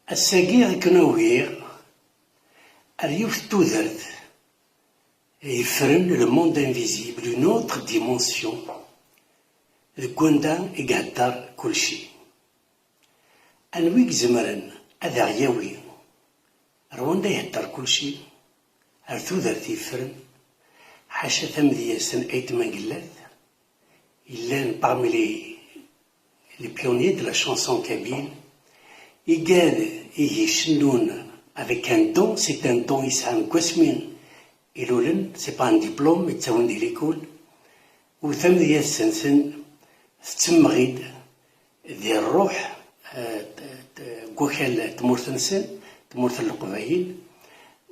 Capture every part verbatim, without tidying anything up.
Ass-agi akken ugiɣ ar yiwet n tudert yeffren le monde invisible, une autre dimension, deg wanda i ihedder kulci. Anwa i izemren ad aɣ-yawi ar wanda ihedder kulci, ar tudert yeffren, ḥaca tamedyazt n Ayt Mangellat, yellan parmi les, les pionniers de la chanson kabyle, igad i icennun avec un don, c'est un don yesɛan deg wasmi i lulen, c'est pas un diplôme i ttawin di l'école, u tamedyazt-nsen tettemmeɣ-id di ṛṛuḥ, eh, t-, t-, n wakal n tmurt-nsen, tmurt n Leqbayel.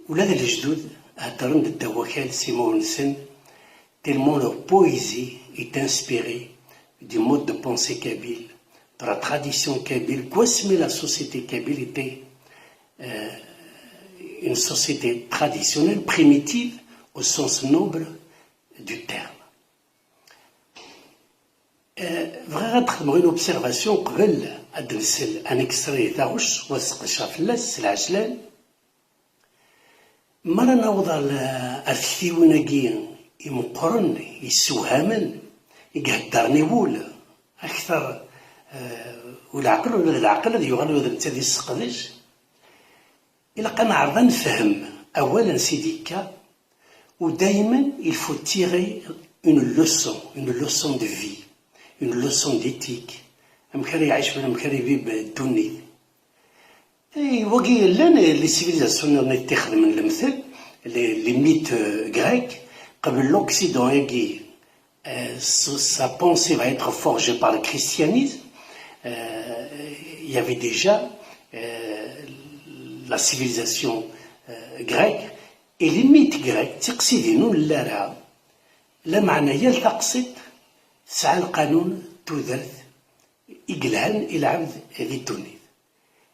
Ula d lejdud heddren-d ddaw wakal s imawen-nsen, tellement leur poésie est inspirée du mode de pensée kabyle, de la tradition kabyle, deg wasmi la société kabyle était, euh, une société traditionnelle, primitive, au sens noble du terme. Euh, bɣiɣ ad d-xedmeɣ une observation qbel ad d-nsel un extrait taɣect, wa seqdceɣ fell-as s lɛejlan. Mi ara naweḍ ar, ar tektiwin-agi imeqqren, yessewhamen, i iheddren i wul, akter, eh, uleɛqel, ula d leɛqel ad yuɣal ula d netta ad yesseqdec. Ilaq ad neɛreḍ ad nefhem awal ansi d-yekka, u daymen il faut tirer une leçon, une leçon de vie, une leçon d'éthique, amek ara iɛic wala amek ara ibib ddunit. Eh, wagi llan, eh, les civilisations nniḍen i t-ixedmen lemtel, les, les mythes, euh, grecs, qbel l'Occident-agi, euh, s-, sa pensée va être forgée par le christianisme. Euh, il y avait déjà, euh, la civilisation, euh, grecque, et les mythes grecs, d tiqsidin ur nelli ara, lameɛna yal taqsiṭ tesɛa lqanun, tudert, i yelhan i lɛebd di ddunit.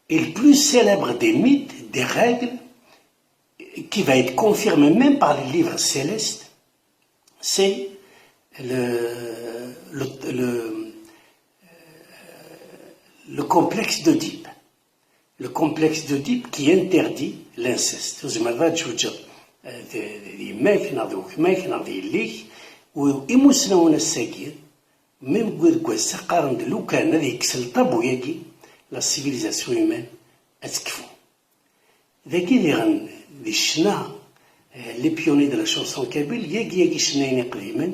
Et le plus célèbre des mythes, des règles, qui va être confirmé même par les livres célestes, c'est le, le, le, le complexe d'Oedipe. Le complexe d'Oedipe qui interdit l'inceste. Tzemreḍ ad tjewǧeḍ, eh, d, d yemma-k, neɣ d weltma-k, neɣ d yelli-k, u imusnawen ass-agi, même deg wass-a, qqaren-d lukan ad yekkes lṭabu-agi, la civilisation humaine ad tekfu. Dagi diɣen, di ccna, eh, les pionniers de la chanson kabyle, yagi, yagi cennayen iqdimen,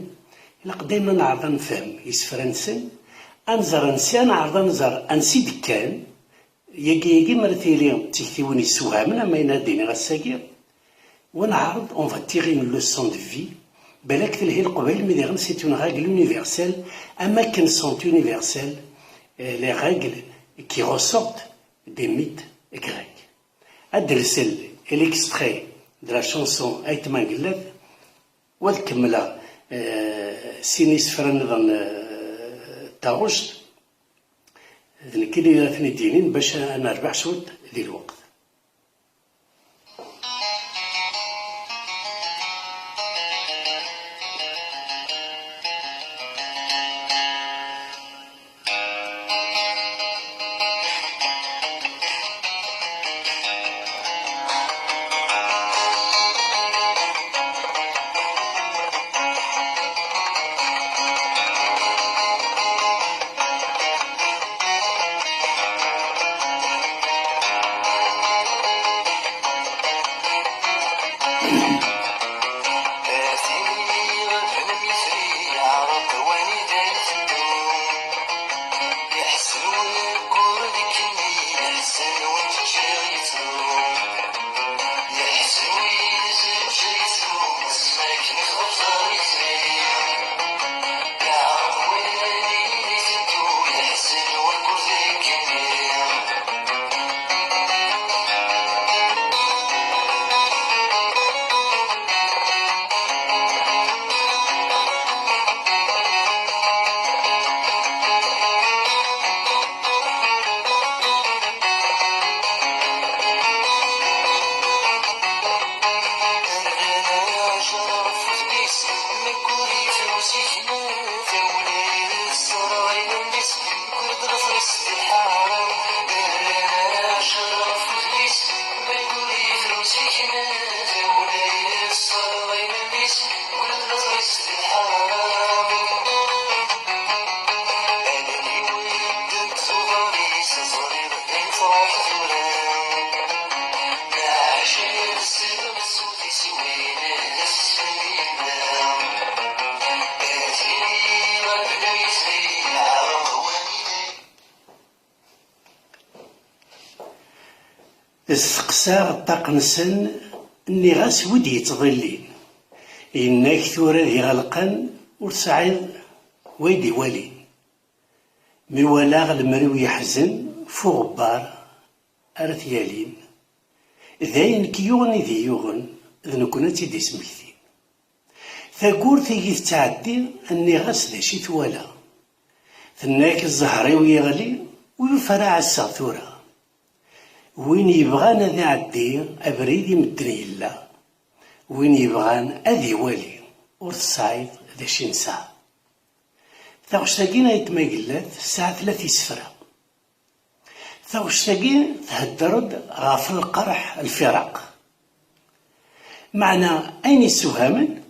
ilaq dayma ad neɛreḍ ad nefhem isefra-nsen, ad nẓer ansi, ad neɛreḍ ad nẓer ansi d-kkan, yagi, yagi, mi ara tili d tiktiwin yessewhamen, am ayen ara d-iniɣ ass-agi, wa neɛreḍ, on va tirer une leçon de vie, balak telhi Leqbayel, mi diɣen c'est une règle universelle, am akken sont universelles, eh, les règles qui ressortent des mythes grecs. Ad d-nsel l'extrait de la chanson Ayt Mangellat, u ad kemmleɣ, eh, sin isefra nniḍen, eh, n taɣect, d nekkini ara ten-id-yinin bac ad nerbeḥ cwiṭ di lweqt. Steqsaɣ ṭṭaq-nsen, nniɣ-as wi d-yettḍillin. Yenna-k tura d iɣelqen ur tesɛiḍ wa i d-iwalin. Mi walaɣ lemriw yeḥzen, f uɣebbar ara t-yalin. D ayen k-yuɣen i d-iyi-yuɣen, d nekkni ad tt-id-ismektin. Tagurt i yi-tettɛeddi, nniɣ-as d acu i twala. Tenna-k zzher-iw yeɣli, ur yufi ara ɛasseɣ tura. Win yebɣan ad iɛeddi abrid i medden yella, win yebɣan ad iwali, ur tesɛiḍ d acu i nesɛa. Taɣect-agi n Ayt Magellat tesɛa tlata isefra. Taɣect-agi thedder-d ɣef lqerḥ, lfiraq. Meɛna ayen yessewhamen,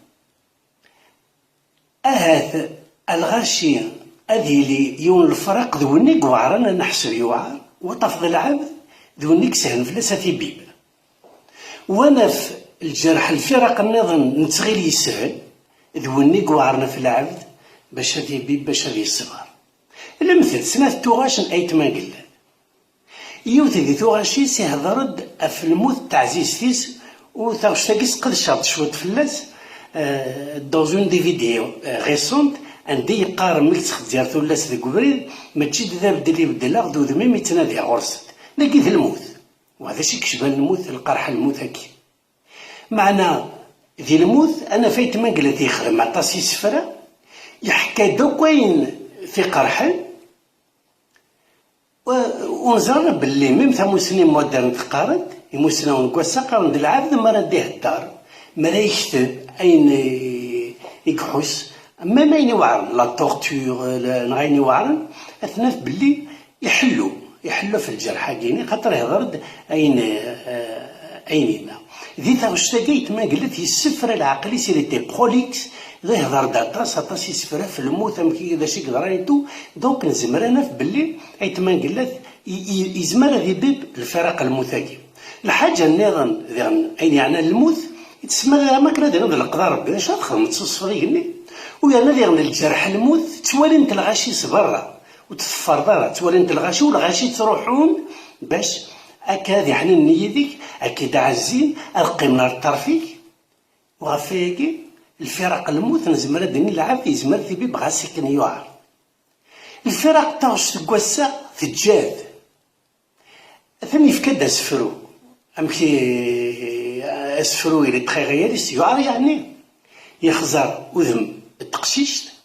ahat a lɣaci ad yili yiwen lefraq d win i iweɛren ad neḥseb yewɛer, wa tafeḍ lɛebd d win i yesehlen fell-as ad t-ibib. Wa naf lǧerḥ, lfiraq nniḍen nettɣil yeshel, d win i iweɛren ɣef lɛebd bac ad ibib, bac ad yeṣber. Lemtel, snat tuɣac n Ayt Magellat. Yiwet di tuɣac-is ihder-d ɣef lmut n teɛzizt-is, u taɣect-agi sqedceɣ-d cwiṭ fell-as, euh, dans une des vidéos, euh, récentes, anda yeqqar: "Mmi-k ttxezzir tullas deg ubrid, mačči d abeddel i beddleɣ, d udem-im i ttnadiɣ ɣur-sent." Dagi d lmut. Wa d acu i yecban lmut, lqerḥ n lmut-agi? Meɛna di lmut, ad naf Ayt Magellat yexdem aṭas isefra, yeḥka-d akk ayen t-iqerḥen, u-, ur neẓri ara belli même tamussni moderne teqqar-d, imusnawen n wass-a qqaren-d lɛebd mi ara d-ihedder, mi ara yekteb ayen i, i iḥuss, même ayen iweɛren, la torture, la, neɣ ayen iweɛren, ad t-naf belli iḥellu, iḥellu ɣef lǧerḥ-agi-ni, xaṭer ihder-d ayen, eh, ayen yenna. Di taɣect-agi, Ayt Magellat yessefra leɛqel-is, il était prolixe, d ihder-d aṭas, aṭas isefra ɣef lmut, amek i, d acu i yeḍran et tout. Donc nezmer ad naf belli Ayt Magellat i, i, yezmer ad ibib lfiraq n lmut-agi. Lḥaǧa nniḍen diɣen, ayen yeɛnan lmut, i tsemma d amakken ad d-iniḍ d leqder Rebbi, d acu ara txedmeḍ s usefḍig-nni? U yerna diɣen lǧerḥ n lmut, ttwalin-t lɣaci s berra. Ur t-teffreḍ ara, ttwalin-t lɣaci, u lɣaci ttruḥun bac akka ad iḥninen yid-k, ad k-id-ɛezzin, ad qqimen ar ṭṭerf-ik. U ɣef wayagi, lfiraq n lmut, nezmer ad d-nini lɛebd yezmer ad t-ibib ɣas akken yuɛer. Lfiraq n taɣect seg wass-a teǧǧa-d. Atan yefka-d asefru. Amek i, asefru il est très réaliste, yuɛer yeɛni. Yexẓer udem n teqcict,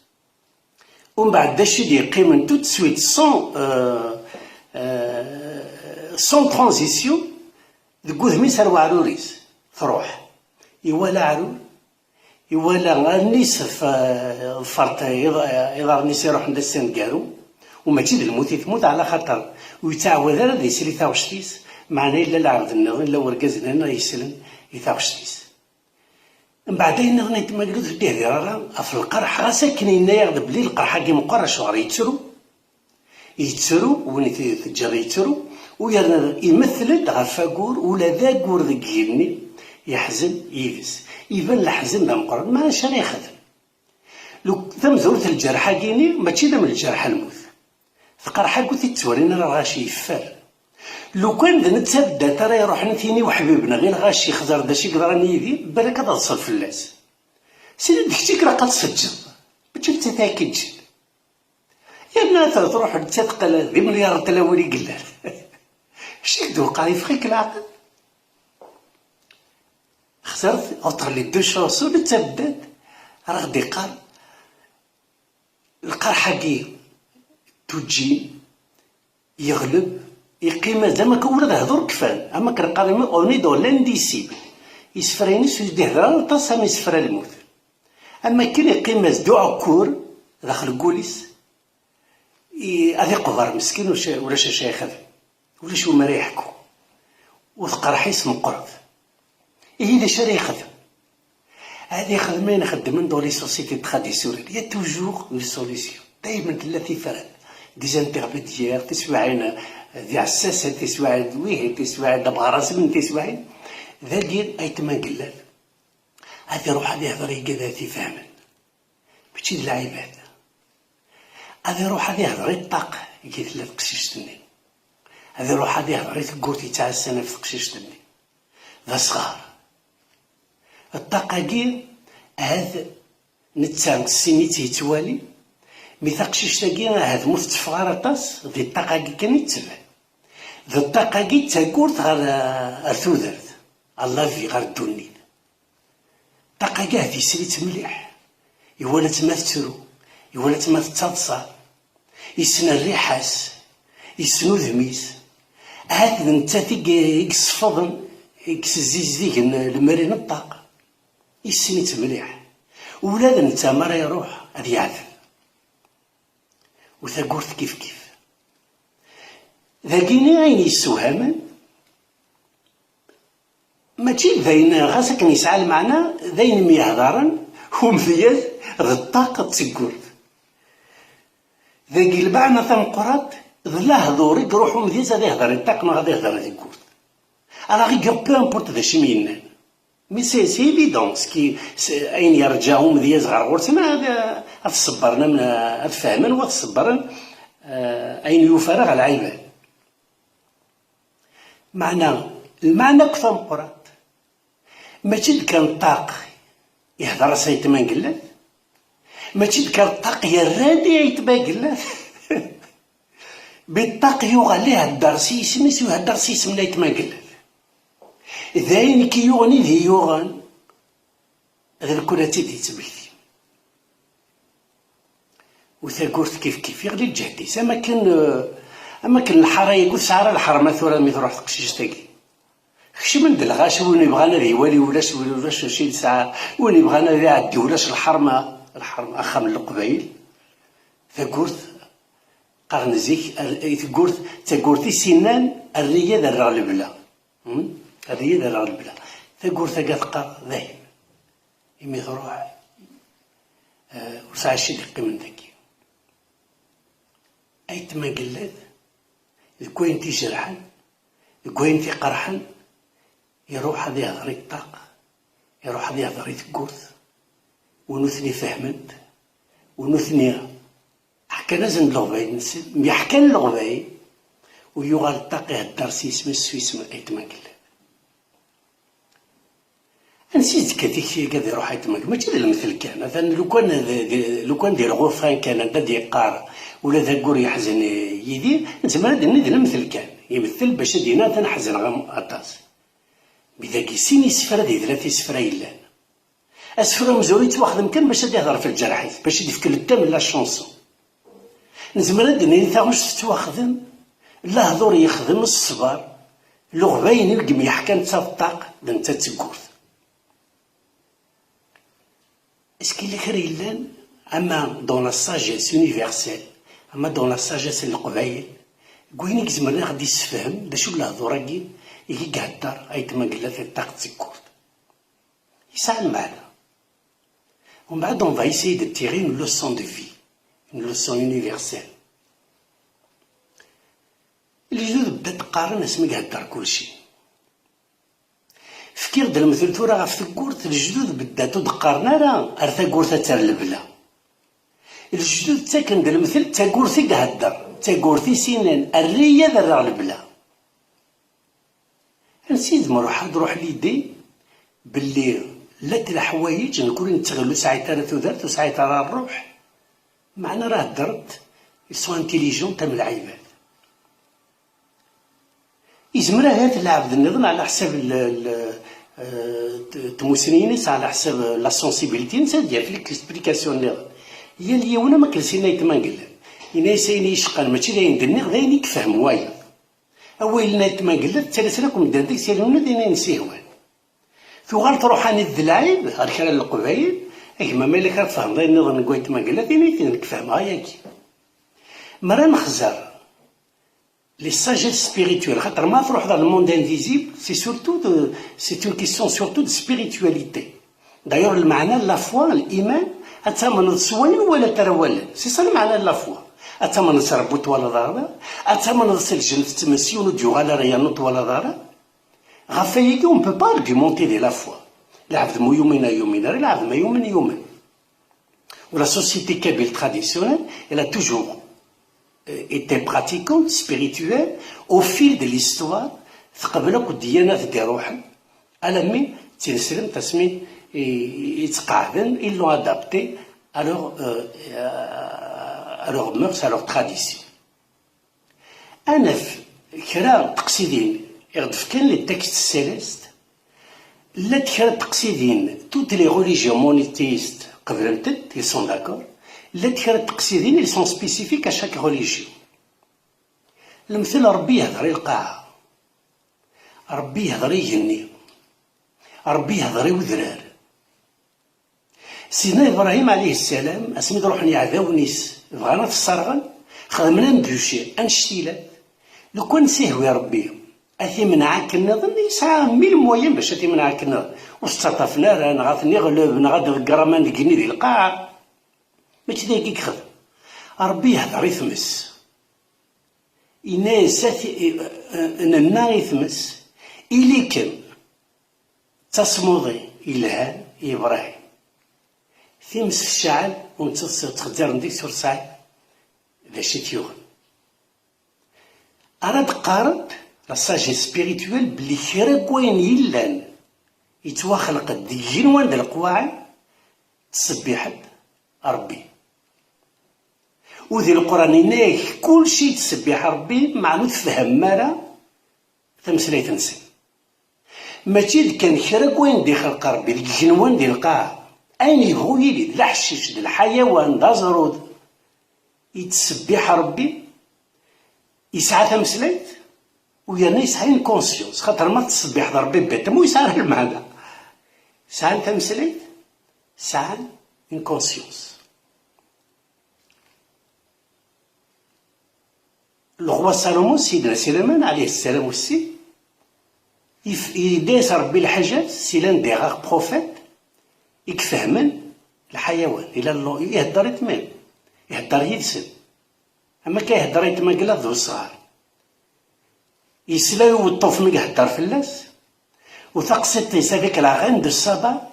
umbeɛd d acu i d-yeqqimen tout de suite, sans, euh, euh, sans transition, deg wudem-is ar weɛrur-is, truḥ. Iwala aɛrur, iwala allen-is ɣef, ḍfert iḍ-, iḍarren-is iruḥen d asaneggaru, u mačči d lmut i tmut, ɛla xaṭer ur yettɛawad ara ad isel i taɣect-is, meɛna yella lɛebd nniḍen, yella urgaz nniḍen i yeslen i taɣect-is. Mbeɛd ayen nniḍen Ayt Magellat ur d-ihdir ara ɣef lqerḥ, ɣas akken yenna-yaɣ-d belli lqerḥ-agi meqqer, acuɣer yettru? Yettru, win i t-, teǧǧiḍ yettru, u yerna imettel-d ɣef wagur, ula d agur deg yigenni, yeḥzen yid-s. Iban leḥzen d ameqqran, ma acu ara yexdem? Luk-, tamezwarut n lǧerḥ-agi-ni, mačči d am lǧerḥ n lmut. Tqerḥ-agi ur t-ttwalin ara lɣaci, yeffer. Lukan d netta beddat ara iruḥen ad t-yini i uḥbib neɣ i lɣaci, xẓer d acu i yeḍran yid-i, balak ad ḍsen fell-as. Sidi d kečč i ilaq ad tseǧǧeḍ, mačči d nettat ara k-iǧǧen. Yerna ad truḥ nettat teqqel d imelyaṛ n tlawin i yellan. Acu i k-d-wqeɛ, yeffeɣ-ik leɛqel? Xẓer-t, entre les deux chansons, netta beddat, ara ɣ-d-iqqar, lqerḥ-agi tuǧǧin, yeɣleb, yeqqim-as-d, am akka ula d ahdur kfan, am akken qqaren, on est dans l'indicible. Isefra-ines ur d-ihder ara aṭas am isefra n lmut. Am akken iqqim-as-d uɛekkur daxel n wul-is, i-, ad iqber meskin, ulac, ulac acu ara yexdem, ulac win ara yeḥku. U tqerḥ-is meqqret. Ihi d acu ara yexdem? Ad ixdem ayen xeddmen dans les sociétés traditionnelles. Il y a toujours une solution. Daymen tella tifrat. Des intermédiaires, tiswiɛin d iɛessasen, tiswiɛin d wihin, tiswiɛin d abɣar asmen, tiswiɛin. Dagi ay tmangellat. Ad iruḥ ad ihder i igad ad t-ifehmen. Mačči d lɛibad. Ad iruḥ ad ihder i ṭṭaq i tella teqcict-nni. Ad iruḥ ad ihder i teggurt yettɛassan ɣef teqcict-nni. D asɣar. Ṭṭaq-agi, ahat netta sin i tt-yettwali, mi taqcict-agi ahat mu tetteffeɣ ara aṭas, di ṭṭaq-agi kan i tettban. D ṭṭaq-agi d tagurt ɣer, ar tudert, ɣer la vie, ɣer ddunit. Ṭṭaq-agi ahat yessen-itt mliḥ, iwala-tt ma tettru, iwala-tt ma tettaḍsa, yessen rriḥa-s, yessen udem-is. Ahat d nettat i i yesfeḍen, i yessezzigen lemri n ṭṭaq. Yessen-itt mliḥ. Ula d netta mi ara iruḥ ad yeɛdel. U tagurt kifkif. Dagini ayen yessewhamen, mačči d ayen ɣas akken yesɛa lmeɛna, d ayen myehdaren umedyaz d ṭṭaq d teggurt. Dagi lmeɛna tameqqrant d lehdur i iruḥ umedyaz ad ihder i ṭṭaq neɣ ad ihder i teggurt. Alors, peu importe d acu i m-yennan. Mais c'est, c'est évident, ce qui, c'est, ayen yerǧa umedyaz ɣer ɣur-sen, ad, ad ṣebbren, am, ad fehmen, u ad ṣebbren, eh, ayen yufa ara ɣer lɛibad. Meɛna, lmeɛna akk tameqqrant, mačči d kan ṭṭaq ihder-as Ayt Mangellat, mačči d kan ṭṭaq yerra-d i Ayt Mangellat. Biṭṭaq yuɣal ihedder s yisem-is, u ihedder s yisem n Ayt Mangellat. D ayen i k-yuɣen i d-yuɣen, d nekkni ad tt-id-yettmekti. U tagurt kifkif, iɣli lǧehd-is, am akken, eh, am akken lḥara-agi ur tesɛi ara lḥerma tura mi truḥ teqcict-agi. Kecmen-d lɣaci, win yebɣan ad iwali ulac, win ulac acu i tesɛa, win yebɣan ad iɛeddi ulac lḥerma, lḥerma, axxam n leqbayel. Tagurt, qqaren zik, ar-, i tagurt, d tagurt i s-innan, err-iyi ad rreɣ lebla. Hmm? Err-iyi ad rreɣ lebla. Tagurt-agi teqqar dayen, imi truḥ, eh, ur sɛi acu i d-iqqimen dagi. Ayt Mangellat, deg wayen t-ijerḥen, deg wayen t-iqerḥen, iruḥ ad ihder i ṭṭaq, iruḥ ad ihder i tewwurt, u nutni fehmen-t, u nutni ḥkan-asen-d leɣbayen-nsen, myeḥkan leɣbayen, u yuɣal ṭṭaq ihedder s yisem-is, s yisem Ayt Mangellat. Ansi d-tekka tikti-agi ad iruḥ Ayt Mangellat? Mačči d lemtel kan. Atan lukan d, d, lukan di lɣurfa kan, anda d-yeqqar ula d aggur yeḥzen Yidir, nezmer ad d-nini d lemtel kan. Imettel bac ad d-yini atan ḥezneɣ am-, aṭas. Mi dagi sin isefra di tlata isefra yellan. Asefru amezwaru yettwaxdem kan bac ad ihder ɣef lǧerḥ-is, bac ad d-yefk le thème n la chanson. Nezmer ad d-nini taɣect tettwaxdem, lehdur yexdem, ṣṣber, leɣbayen i yemyeḥkan d tabeṭṭaq d netta d teggurt. Est-ce qu'il y a kra yellan, ama dans la sagesse universelle, ama dans la sagesse n leqbayel, deg wayen i izemren ad ɣ-d-issefhem d acu n lehdur-agi i ihedder Ayt Mangellat i ṭṭaq d teggurt? Yesɛa lmeɛna. Umbeɛd, on va essayer de tirer une leçon de vie, une leçon universelle. Lejdud beddat qqaren asmi ihedder kulci. Fkiɣ-d lemtel tura ɣef teggurt, lejdud beddat ur d-qqaren ara ar tagurt ad terr lebla. Lejdud ttaken-d lemtel d tagurt i ihedder, d tagurt i s-innan, err-iyi ad rreɣ lebla. Ansi d-mruḥ ad ruḥ l'idée belli llant leḥwayeǧ nekkni nettɣil ur sɛint ara tudert, ur sɛint ara ṛṛuḥ, meɛna ara heddrent, ils sont intelligents am lɛibad. Izmer ahat lɛebd nniḍen ɛla ḥsab l-, l-, eh, t-, tmusni-ines, ɛla ḥsab la sensibilité-ines, ad d-yaf l'explication nniḍen. Yal yiwen am akken s-yenna Ayt Mangellat. Yenna-yas ayen i yi-ceqqan mačči d ayen d-nniɣ, d ayen i yefhem wayeḍ. Awal n Ayt Mangellat, ttalasen akk medden deg-s, yal yiwen d ayen i s-ihwan. Tuɣal truḥ anid d lɛib ɣer kra n leqbayel, a gma, ma yella kra tfehmeḍ ayen nniḍen deg Ayt Mangellat, ini-t-id, nekk fehmeɣ ayagi. Mi ara nexzer les sagesses spirituelles, xaṭer ma truḥeḍ ɣer le monde invisible, c'est surtout de, c'est une question surtout de spiritualité. D'ailleurs, lmeɛna n la foi, liman, ad tamneḍ s wayen ur walant ara wallen. C'est ça lmeɛna n la foi. Ad tamneḍ s Rebbi ur twalaḍ ara, ad tamneḍ s lǧennet d tmes yiwen ur d-yuɣal ara yernu ur twalaḍ ara. Ɣef wayagi, on peut pas argumenter de la foi. Lɛebd mu yumin a yumin ara, lɛebd ma yumin yumin. La société kabyle traditionnelle, elle a toujours euh, été pratiquante, spirituelle, au fil de l'histoire, teqbel akk ddyanat d-iruḥen, alammi d tineslemt asmi i, i ttqeɛden, ils l'ont adapté à leur, euh, à leurs mœurs, à leur tradition. Ad naf kra n teqsidin i ɣ-d-fkan les textes célestes, llant kra n teqsidin, toutes les religions monothéistes qeblent-tent, ils sont d'accord, llant kra n teqsidin, ils sont spécifiques à chaque religion. Lemtel, Rebbi yehder i lqaɛa, Rebbi yehder i igenni, Rebbi yehder i wedrar. Sidna Ibrahim ɛalayhi ssalam, asmi d-ruḥen yiɛdawen-is, bɣan ad t-sserɣen, xedmen ambuci, annect-ilat. Lukan s ihwi Rebbi, ad t-imneɛ akken nniḍen, yesɛa mille moyens bac ad t-imneɛ akken nniḍen. Ur s-ttaṭṭafen ara, neɣ ad ten-iɣleb, neɣ ad d-ḍegger aman deg igenni di lqaɛa. Mačči d ayagi i yexdem. Rebbi yehder i tmes. Yenna-yas, a ti-, nenna i tmes, ili-kem d tasmuḍi yelhan i Yebrahim. Times tecɛel, u netta ttxeddiren deg-s ur tesɛi d acu i t-yuɣen. Ara d-qqarent la sagesse spirituelle belli kra n wayen yellan yettwaxleq-d deg yigenwan d leqwaɛi, ttṣebbiḥent Rebbi. U di Leqran yenna-yak kulci yettṣebbiḥ Rebbi, meɛna ur tefhamem ara tameslayt-nsen. Mačči d kan kra n wayen d-ixleq Rebbi deg igenwan di lqaɛa, ayen yebɣu yili, d leḥcic, d lḥayawan, d aẓrud, yettṣebbiḥ Rebbi, yesɛa tameslayt, u yerna yesɛa une conscience, xaṭer ma tettṣebbiḥeḍ Rebbi bêtement ur yesɛi ara lmeɛna. Sɛan tameslayt, sɛan une conscience. Le roi Salomon, Sidna Sulayman, alayhi ssalam aussi, yef-, yedda-yas Rebbi lḥaǧat, c'est l'un des rares prophètes i ifehmen lḥayawan, ila lo-, ihedder i tmam, ihedder yid-sen. Am akka ihedder i tmagla d usɣar. Yesla i uweṭṭuf mi ihedder fell-as, u taqsiṭ-is avec la reine de Saba,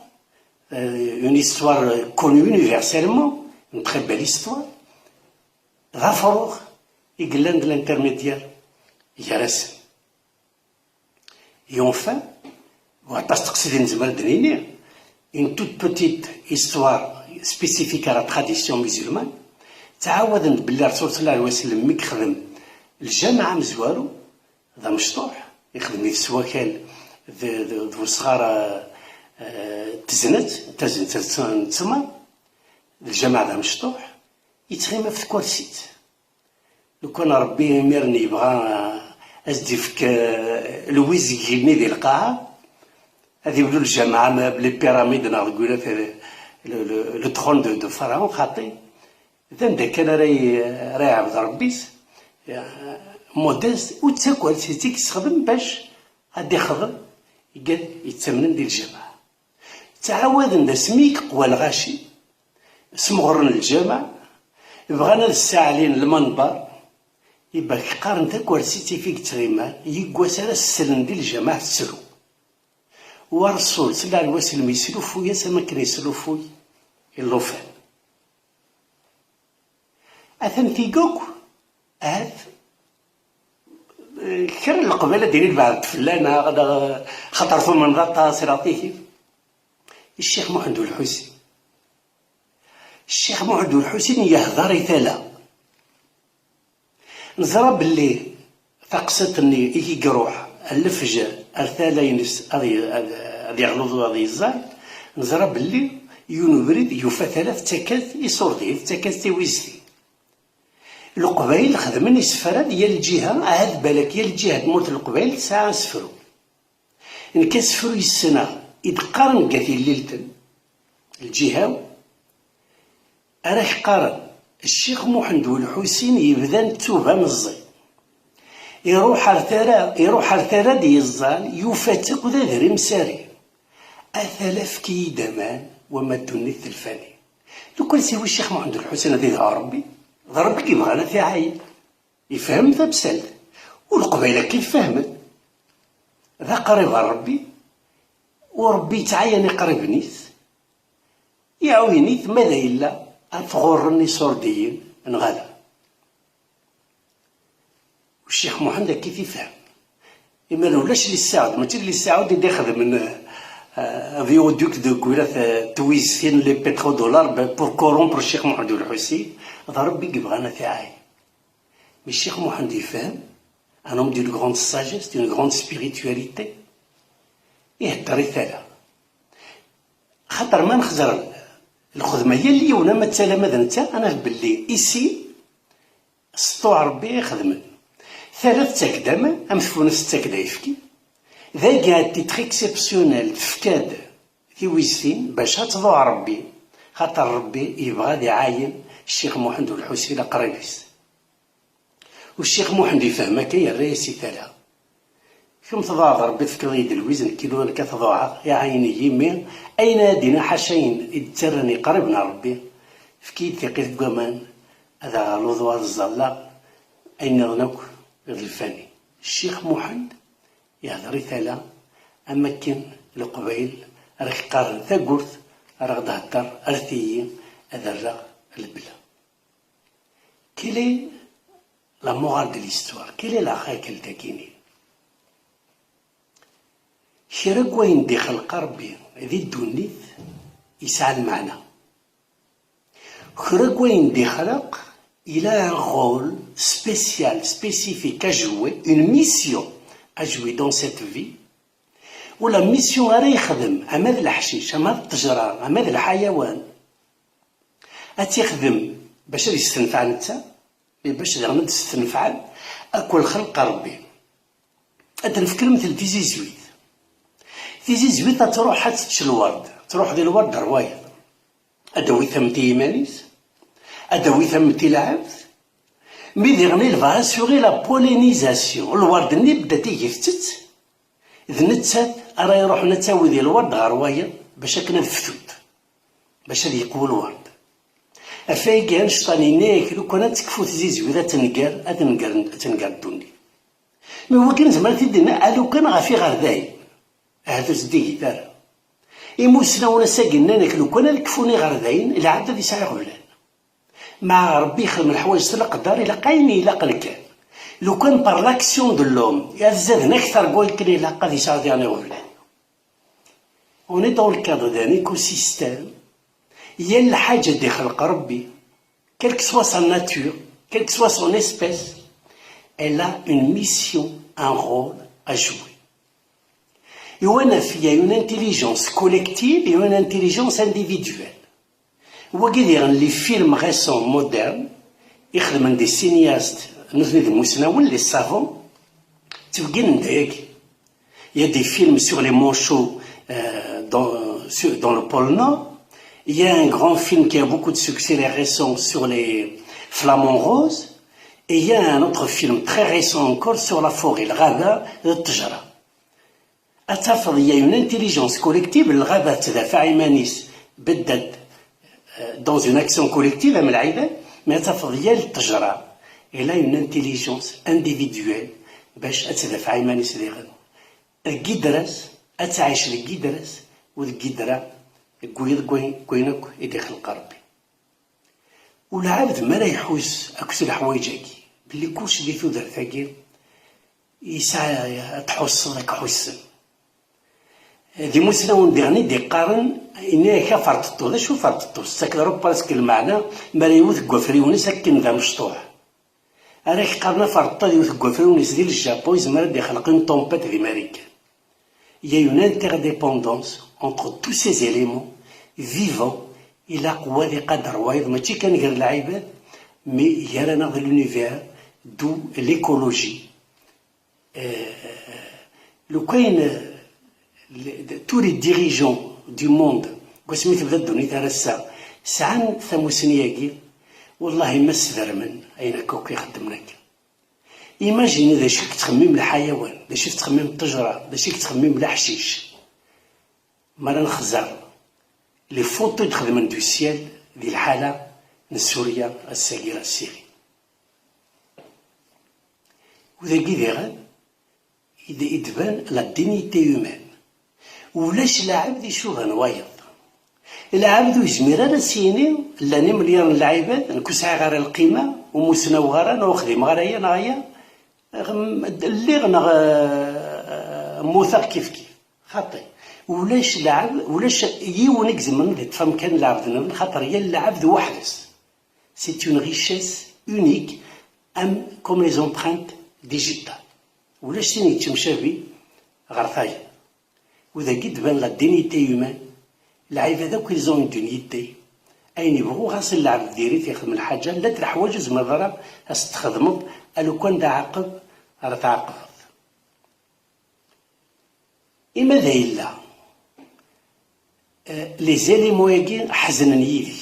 euh, une histoire connue universellement, une très belle histoire, d afrux i yellan d l'intermédiaire gar-asen. Et enfin, waṭas teqsidin nezmer ad d-nini, une toute petite histoire spécifique à la tradition musulmane, ttɛawaden-d belli Rasul sallallahu alayhi wa sallam mi yexdem lǧameɛ amezwaru, d amecṭuḥ, ixdem-it s wakal d, d, d usɣar, eh, eh, n teznet, tazent n ttmer, d lǧameɛ d amecṭuḥ, yettɣimi ɣef tkersit. Lukan Rebbi imiren yebɣa, eh, ad s-d-ifk, eh, lwiz deg igenni di lqaɛa, ad iwlu lǧameɛ am les pyramides neɣ deg wilat, eh, le, le, le trône de, de Pharaon, xaṭi. D anda kan ara y-, ara iɛbed Rebbi-s, eh, modeste, ur d takwersit i yessexdem bac ad ixdem igad yettamnen di lǧameɛ. Ttɛawaden-d asmi i yeqwa lɣaci, smeɣren lǧameɛ, bɣan ad ssaɛlin lmanber, ibak qqaren takersit i fi yettɣiman, yiwwas ara sslen di lǧameɛ tettru. Wa Ṛṛsul, sallallahu alayhi wa sallam, yeslufuy-as am akken yeslufuy i llufan. Atan tiguk, ahat, eh, kra n leqbayel ad d-inin beɛdet fell-aneɣ, neɣ xaṭer tumneḍ aṭas, ila tigi. Ccix Muḥend Ulḥusin. Ccix Muḥend Ulḥusin yehder i tala. Neẓra belli taqsiṭ-nni i k-iruḥ ar lefjer ar tala-ines ad y-, ad, ad yeɣleḍ u ad yeẓẓal, neẓra belli yiwen ubrid yufa tala tettak-as iṣurdiyen, tettak-as tiwiztin. Leqbayel xedmen isefra di yal lǧiha, ahat balak yal lǧiha n tmurt n Leqbayel tesɛa asefru. Nekk asefru yessneɣ i d-qqaren deg At Yellilten, lǧiha-w, ara k-qqaren Ccix Muḥend Ulḥusin yebdan ttuba meẓẓi. Iruḥ ar tara, iruḥ ar tara d-yeẓẓal, yufa-tt akk d adrim sari. A tala efk-iyi-d aman, wama ddunit telfani. Lukan siwi Ccix Muḥend Ulḥusin ad idɛu Rebbi, D Ṛebbi i yebɣan ad t-iɛayen. Yefhem tamsalt. U Leqbayel akka i t-fehmen. D aqrib ɣer Ṛebbi, u Ṛebbi yettɛayan iqriben-is, iɛuyen-it ma d ay yella ad t-ɣurren iṣurdiyen neɣ ala. U Ccix Muḥend akka i t-ifhem. Imi ulac Li Saɛud, mačči d Li Saɛud i d-ixedmen, euh, viaduc de Guirat, euh, twiztin, les pétrodollars, ben, pour corrompre Ccix Muḥend Ulḥusin. D Ṛebbi i yebɣan ad t-iɛayen. Mais Ccix Muḥend yefhem, un homme d'une grande sagesse, d'une grande spiritualité, ihedder i tala. Xaṭer ma nexzer lxedma yal yiwen, ama d tala ma d netta, ad naf belli ici, s ṭṭuɛ Ṛebbi i xedmen. Tala tettak-d aman, am tfunast tettak-d ayefki. Dagi, à titre exceptionnel, tefka-d tiwiztin bac ad tḍuɛ Ṛebbi, xaṭer Ṛebbi yebɣa ad iɛayen Ccix Muḥend Ulḥusin aqrib-is. U Ccix Muḥend yefhem akka, yerra-yas i tala. Kemm tḍuɛeḍ Ṛebbi, tefkiḍ-iyi-d lwiz, nekk inu nekk ad t-ḍuɛeɣ, iɛayen-iyi, mi ayen ara d-iniɣ ḥaca ayen i d-ttarran iqriben ɣer Ṛebbi, efk-iyi-d tiqqit n waman, ad aɣeɣ luḍu, ad ẓẓalleɣ, ayen nniḍen akk d lfani. Ccix Muḥend yehder i tala, am akken Leqbayel ara k-qqaren tagurt, ara ɣ-d-hedder, rret-iyi ad rreɣ lebla. Quelle est la morale de l'histoire? Quelle est la règle dagini? Kra n wayen d-ixleq Ṛebbi di ddunit yesɛa lmeɛna. Kra n wayen d-ixleq, il a un rôle spécial, spécifique à jouer, une mission à jouer dans cette vie. U la mission ara yexdem, ama d leḥcic, ama d ṭṭejra, ama d lḥayawan, ad tt-ixdem bac ad yestenfeɛ netta, mais bac daɣen ad d-stenfɛen akk lxelq n Ṛebbi. Ad d-nefk lemtel tizizwit. Tizizwit ad truḥ ad tečč lwerd, ad truḥ di lwerd ɣer wayeḍ. Ad d-tawi tamemt i yiman-is, ad d-tawi tamemt i lɛebd. Mi diɣen il va assurer la pollinisation. Lwerd-nni bedda tigi tettett, d nettat ara iruḥen ad tawi di lwerd ɣer wayeḍ bac akken ad ftunt, bac ad yeqwu lwerd. Ɣef wayagi, Einstein yenna-yak, lukan ad tekfu tzizwit, ad tenger, ad tenger, ad tenger ddunit. Mi wagi nezmer ad t-id-nini, a lukan ɣef iɣerdayen, ahat ur zeddigit ara. Imusnawen ass-agi nnan-ak, lukan ad kfun iɣerdayen, lɛebd ad yesɛu iɣeblan. Ma Ṛebbi yexdem leḥwayeǧ s leqder, ilaq ayen ilaqen kan. Lukan par l'action de l'homme, ad zaden akter n wakken ilaq, ad yesɛu diɣen iɣeblan. On est dans le cadre d'un écosystème. Yal lḥaǧa d-ixleq Ṛebbi, quelle que soit sa nature, quelle que soit son espèce, elle a une mission, un rôle à jouer. Et on a, il y a une intelligence collective et une intelligence individuelle. Wagi diɣen, les films récents modernes i xedmen des cinéastes, nutni d imusnawen, les savants, ttbegginen-d ayagi. Il y a des films sur les manchots, euh, dans, sur, dans le pôle Nord. Il y a un grand film qui a beaucoup de succès, les récents, sur les flamants roses. Et il y a un autre film très récent encore sur la forêt, lɣaba d ttejra. Ad tafeḍ, il y a une intelligence collective, lɣaba tettdafaɛ iman-is, bedda-d, euh, dans une action collective, am lɛibad, mais ad tafeḍ yal ttejra, elle a une intelligence individuelle bac ad tdafaɛ iman-is diɣen. Deg yidra-s, ad tɛic deg yidra-s, u deg yidra, deg wayen, deg wayen, deg wayen akk i d-ixleq Ṛebbi. U lɛebd mi ara iḥus akk s leḥwayeǧ-agi, belli kullec di tudert-agi yesɛa, ad tḥusseḍ ad k-ḥussen. D imusnawen diɣen i d-iqqaren, yenna-yak aferṭeṭṭu. D acu aferṭeṭṭu? Tettakeḍ arupaski lmeɛna, mi ara yewwet deg wafriwen-is akken d amecṭuḥ. Ara k-qqaren aferṭeṭṭu ad yewwet deg wafriwen-is di le Japon, yezmer ad d-ixleq une tempête di Marikan. Il y a une interdépendance entre tous ces éléments vivants. Ilaq wa ad iqader wayeḍ, mačči kan gar lɛibad, mais gar-aneɣ d l'univers, d'où l'écologie. Euh, lukan, euh, le- tous les dirigeants du monde, deg wasmi tebda ddunit ar ass-a, sɛan tamusni-agi, wallahi ma sdermen ayen akka akk ixeddmen akka. Imagine d acu i yettxemmim lḥayawan, d acu i tettxemmim ttejra, d acu i yettxemmim leḥcic. Mi ara nexzer les photos i d-xedmen du ciel di lḥala, n Surya, ass-agi la Syrie. U dagi diɣen i d-, i d-tban la dignité humaine. Ulac lɛebd icuban wayeḍ. Lɛebd ur yezmir ara ad s-yini, llan imelyaṛen n lɛibad, nekk ur sɛiɣ ara lqima, ur musnaweɣ ara, neɣ ur xdimeɣ ara aya neɣ aya, lliɣ neɣ, eh, mmuteɣ kif kif. Xaṭi. Ulac lɛebd, ulac yiwen i izemren ad iṭṭef amkan n lɛebd-nniḍen, xaṭer yal lɛebd weḥd-s. C'est une richesse unique, am, comme les empreintes digitales. Ulac tin yettemcabi ɣer tayeḍ. U dagi d-tban la dignité humaine. Lɛibad akk, ils ont une dignité. Ayen yebɣu ɣas lɛebd diri-t, yexdem lḥaǧa, llant leḥwayeǧ ur tezmireḍ ara ad s-txedmeḍ, a lukan d aɛaqeb ara tɛaqbeḍ. Ima d ayella, eh, les éléments-agi ḥeznen yid-k.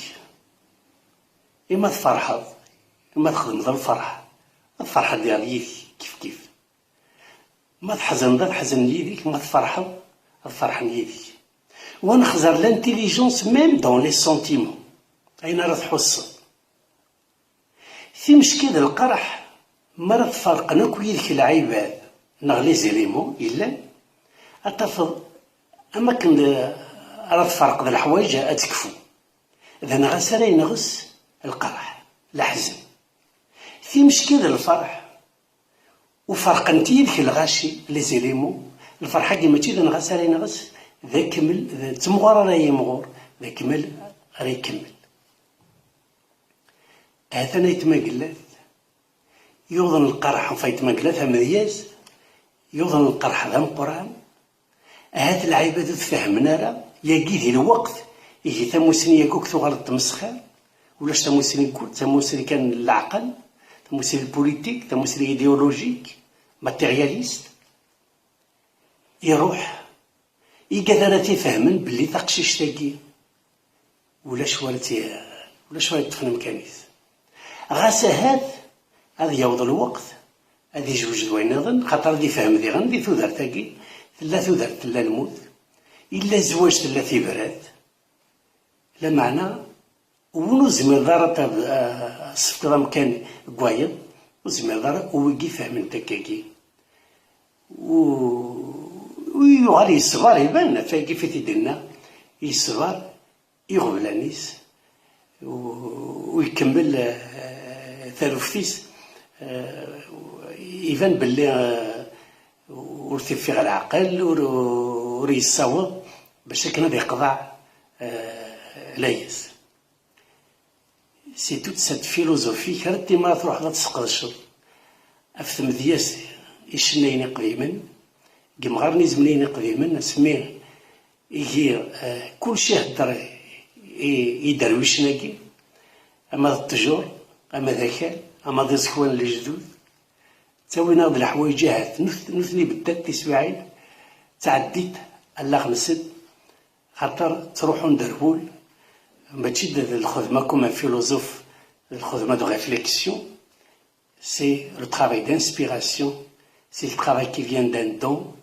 Ima tferḥeḍ, ima txedmeḍ lferḥ, ad tferḥeḍ diɣ yid-k kif kif. Ma tḥezneḍ, ad ḥeznen yid-k, ma tferḥeḍ, ad ferḥen yid-k. Wa nexẓer l'intelligence même dans les sentiments. Ayen ara tḥusseḍ. Timecki d lqerḥ, mi ara tferqen akk yid-k lɛibad neɣ les éléments yellan, ad tafeḍ am akken d-, ara tferqeḍ leḥwayeǧ ad tekfu. D anɣas ara yenɣes lqerḥ, leḥzen. Timecki d lferḥ, u ferqent yid-k lɣaci, les éléments, lferḥ-agi mačči d anɣas ara yenɣes, d akemmel, d, d temɣer ara yimɣur, d akemmel ara ikemmel. Ha-t-an aytma Gellat, yuḍen lqerḥ, enfin aytma Gellat amedyaz, yuḍen lqerḥ d ameqqran, ahat lɛibad ur t-fehmen ara, yagi di lweqt, ihi tamusni-agi akk tuɣal d tmesxir, ulac tamusni n kul, tamusni kan n leɛqel, tamusni politique, tamusni idéologique, matérialiste. Iruḥ, igad ara t-ifehmen belli taqcict-agi ulac wara tt-, ulac wara yeṭṭfen amkan-is. Ɣas ahat ad yaweḍ lweqt ad ijewjed wayen nniḍen, xaṭer ad ifhem diɣen di tudert-agi, tella tudert, tella lmut, illa zzwaǧ, tella tibrat, lameɛna win ur tezmireḍ ara ad, ad, ad s-tefkeḍ amkan deg wayeḍ, ur tezmireḍ ara, u wigi fehmen-t akkagi. U, u yuɣal yeṣber, iban, ɣef wayagi i t-id-yenna, yeṣber iɣeblan-is, u, u ikemmel, eh, taluft-is, eh, iban belli, eh, ur t-iffiɣ leɛqel, ur, ur yessaweḍ bac akken ad iqḍeɛ, eh, layas. C'est toute cette philosophie, kra n timara truḥeḍ ad tesqedceḍ ɣef tmedyazt icennayen iqdimen, deg yimɣaren izemniyen iqdimen, asmi igi, eh, kulci ihedder i, i iderwicen-agi, ama d ṭṭjur, ama d akal, ama d iẓekwan n lejdud. Ttawin-aɣ-d leḥwayeǧ ahat nut-, nutni beddat tiswiɛin, ttɛeddit allaɣ-nsen, xaṭer ttruḥun d rwul, mačči d, d lxedma comme un philosophe, d lxedma de réflexion, c'est le travail d'inspiration, c'est le travail qui vient d'un don,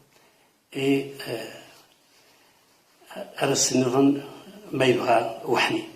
et, euh, ara s-nniḍen ma yebɣa uḥnin.